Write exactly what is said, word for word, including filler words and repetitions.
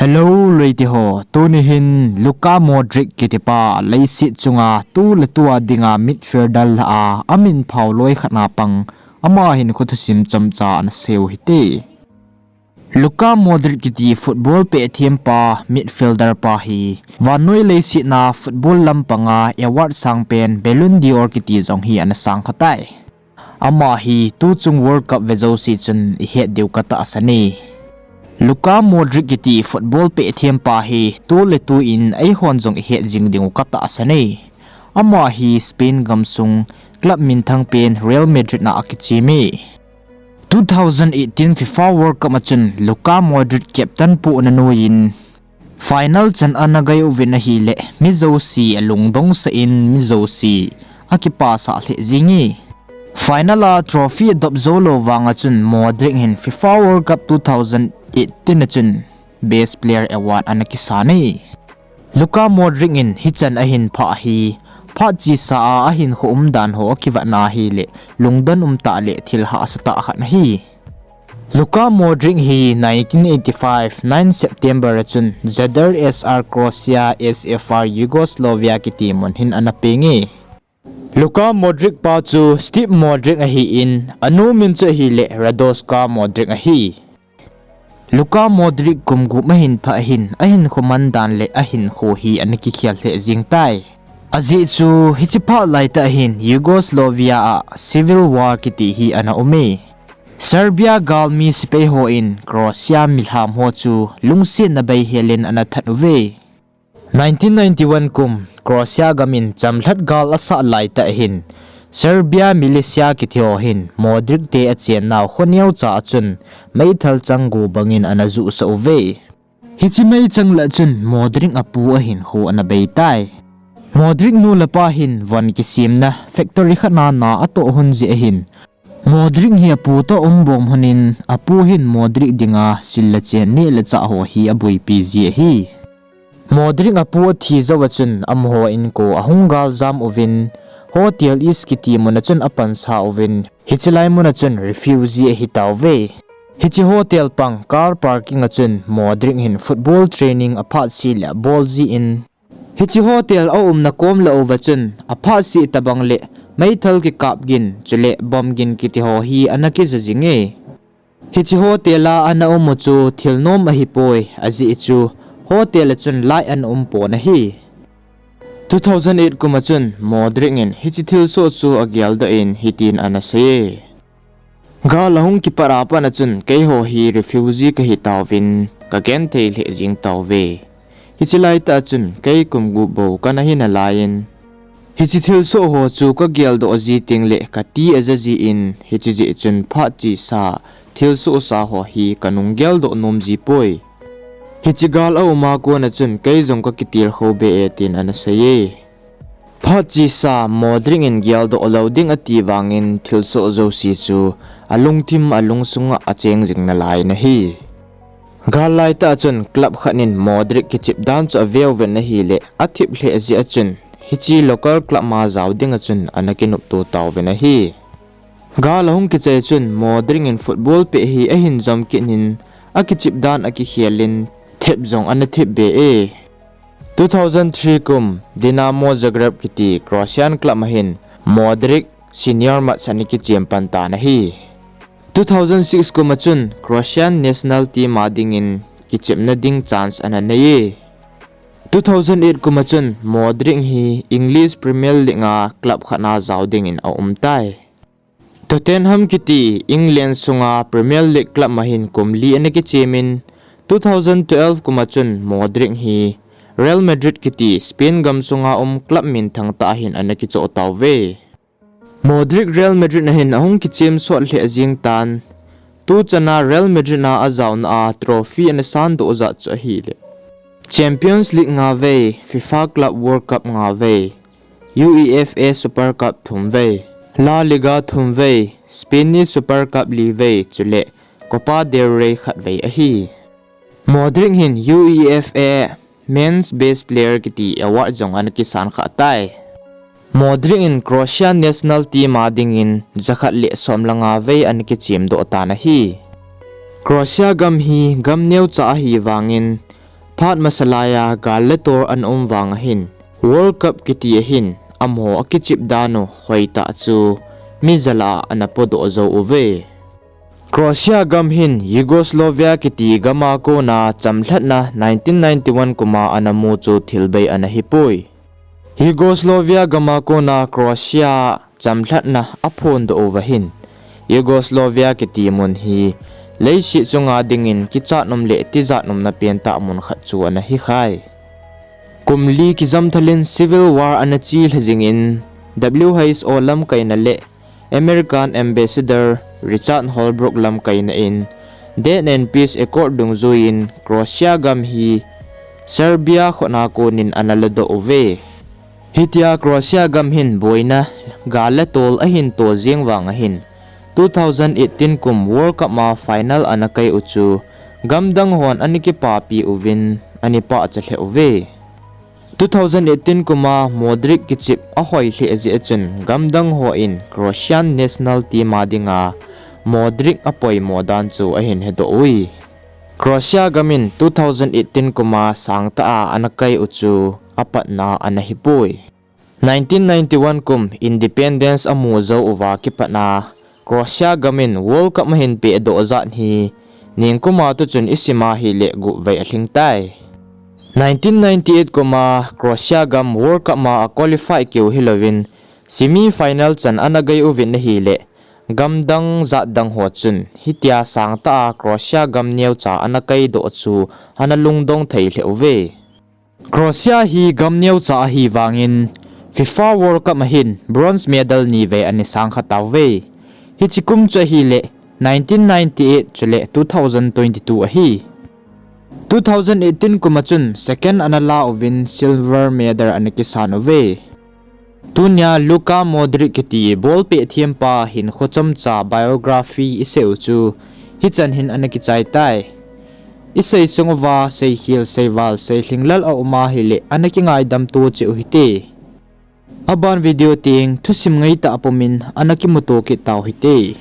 Hello, loi ti ho. Tuni hin Luka Modric kitipa leiset chunga tu le tua dinga midfielder lah a, amin phao loi khat na pang, ama hin khuthusim chomcha ana seiu hite. Luka Modric kiti football pehthem pa, midfielder pa hi vannoi leiset na football lampanga award sangpen Ballon d'Or kiti jong hi ana sang kha tai. Ama hi tuchung World Cup ve jouse chun ihet diu katahsan e. Luka Modric kiti football pehthem pa hi tu le tu in eihon jong ihet jing diu katahsan e. Ama hi Spain gamsung club minthang pen Real Madrid na akichem e. Two thousand eighteen FIFA World Cup a chun Luka Modric captain pu ana nuiyin final chan ana gai uvin ahile, mi jouse alungdong sah in mi jouse akipa sah lheh jing e. Final a trophy adop jou lou vang a chun Modric hin FIFA World Cup two thousand eighteen a chun Best Player Award ana kisan e. Luka Modric in hichan ahin phah hi, phat chesa a ahinkho umdan ho akivetna ahile, lungdon umtah le thil hahsatah khat ahi. Luka Modric hi nineteen eighty-five nine September a chun Zadar S R Croatia, S F R Yugoslavia kiti mun hin ana peng e. Luka Modric pa chu Steve Modric ahin, anu min chu ahile Radoska Modric ahi. Luka Modric kum gup ahin phah hin, ahinkho mandan le ahinkho hi ana kikhel lheh jing tai. Ajeh chu hiche phat laitah hin Yugoslavia a Civil War kiti hi ana um e. Serbia galmi sepai hon Croatia milham ho chu lungsetna beihel in ana that uve. Nineteen ninety-one kum Croatia gam in chamlhat gal asah laitah hin Serbia militia kiti ho hin Modric te achennau kho neocha a chun meithal chang go bangin ana juhsah uve. Hiche meichang lah chun Modric apu ahinkho ana bei tai. Modric nu le pa hin von kisemna factory khat na na atoh hon jeh ahin, Modric hi apu toh umbom hon in, apu hin Modric dinga sil le chen, neh le chah ho hi aboipi ji ahi. Modric apu athi jou a chun amaho inko ahung galjam uvin, Hotel East kiti mun a chun apansa uvin, hiche lai mun a chun refugee ahi tauve. Hiche hotel pang car parking a chun Modric hin football training aphat seh le abol jin, hiche hotel aumna kom lah uva chun aphat seh tobang le meithal kikap gin chule bomb gin kiti ho hi ana kija jing e. Hiche hotel a ana um u chu thil nom ahipoi, ajeh chu hotel a chun light ana um pon ahi. Two thousand eight kum a chun Modric in hiche thilsoh chu ageldoh in hitin ana sei e. Gal ahung kipat a pat a chun keiho hi refugee kahi tauvin, kagenthei lheh jing tauve. Hiche laitah a chun kei kum gup bou kana hi nalaiyin, hiche thilsoh ho chu kageldoh ji teng le kati aja jin, hiche jeh chun phat chesa thilsoh sa ho hi kanung geldoh nom ji poi. Hiche gal aum a kon a chun kei jong kakitilkhou be e tin ana sei e. Phat chesa Modric in geldoh lou ding ati vangin thilsoh jouse chu alungthim alungsunga acheng jing nalai in ahi. Gal laitah a chun club khat in Modric kichep dan chu aveuvin ahile, athip lheh jeh a chun hiche local club ma jao ding a chun ana kinopto tauvin ahi. Gal ahung kichai chun Modric in football pet hi ahin jom kit in akichep dan akikhel in thep jong ana thep be e. Two thousand three kum Dinamo Zagreb kiti Croatian club a hin Modric senior match ana kichem pan tan ahi. Two thousand six kum a chun Croatian national team a dingin kichepna ding chance ana nei e. Two thousand eight kum a chun Modric hi English Premier League a club khat na jao dingin aum tai. Tottenham kiti England sunga Premier League club a hin kum li ana kichem in, two thousand twelve kum a chun Modric hi Real Madrid kiti Spain gam sunga um club minthang tah a hin ana kichoh tauve. Modric Real Madrid a hin ahung kichem sot lheh jing tan, tuchan a Real Madrid a ajaona a trophy ana sandoh jat chu ahile, Champions League nga vei, FIFA Club World Cup nga vei, UEFA Super Cup thum vei, La Liga thum vei, Spanish Super Cup li vei, chule Copa del Rey khat vei ahi. Modric hin UEFA Men's Best Player kiti award jong ana kisan kha tai. Modric in Croatia national team a dingin jakhat le som le nga vei ana kichemdoh tan ahi. Croatia gam hi gam neocha ahi vangin Phat masa laiya gal le tol ana um vang ahin, World Cup kiti ahin, amaho akichep dan u hoitah chu mi jalah a ana podoh jou uve. Croatia gam hin Yugoslavia kiti gam a kona chamlhatna nineteen ninety-one kum a ana mu chu thil bei ana hipoi. Yugoslavia gam a kona Croatia chamlhatna aphondoh uva hin, Yugoslavia kiti mun hi leiset chunga dingin kichat um le tijat umna pentah mun khat chu ana hikhai. Kum li kijamthal in civil war ana chelha jingin, W H O lamkaina le American Ambassador Richard Holbrooke lamkaina in Dayton Peace Accord dungjuiyin Croatia gam hi Serbia khut a konin ana ladoh uve. Hitia Croatia gam hin boina, gal le tol ahin to jeng vang ahin, two thousand eighteen kum World Cup a final ana kai u chu gamdang hon ana kipapi uvin ana pachat lheh uve. Two thousand eighteen kum a Modric kichep ahoi lheh jeh a chun gamdang hon Croatian national team a dinga Modric apoimo dan chu ahin hedoh ui. Croatia gam in two thousand eighteen kum a sangtah a ana kai u chu apatna ana hipoi. Nineteen ninety-one kum independence amu jou uva kipat a Croatia gam in World Cup ahin pehdoh jat hi ningkum a toh chun isim a hile gup vei alhing tai. Nineteen ninety-eight kum a Croatia gam World Cup a qualify keu hilouvin semi final chan ana gai uvin ahile, gamdang jat dang ho chun hitia sangtah a Croatia gam neocha ana kaidoh chu ana lungdong thei lheh uve. Croatia hi gam neocha ahi vangin FIFA World Cup ahin bronze medal ni vei ana sangkha tauve. Hiche kum chu ahile nineteen ninety-eight chule two thousand twenty-two ahi. Two thousand eighteen kum a chun second ana la uvin silver medal ana kisan uve. Tunia Luka Modric kiti ball peh thempa hinkho chomcha biography isei u chu hichan hin ana kichai tai. Isei sung uva seikhel seival seilhinglel aum a hile ana kingaidam to cheh u hite. Aban video teng thusim ngeitah pumin ana kimuto kit tau hite.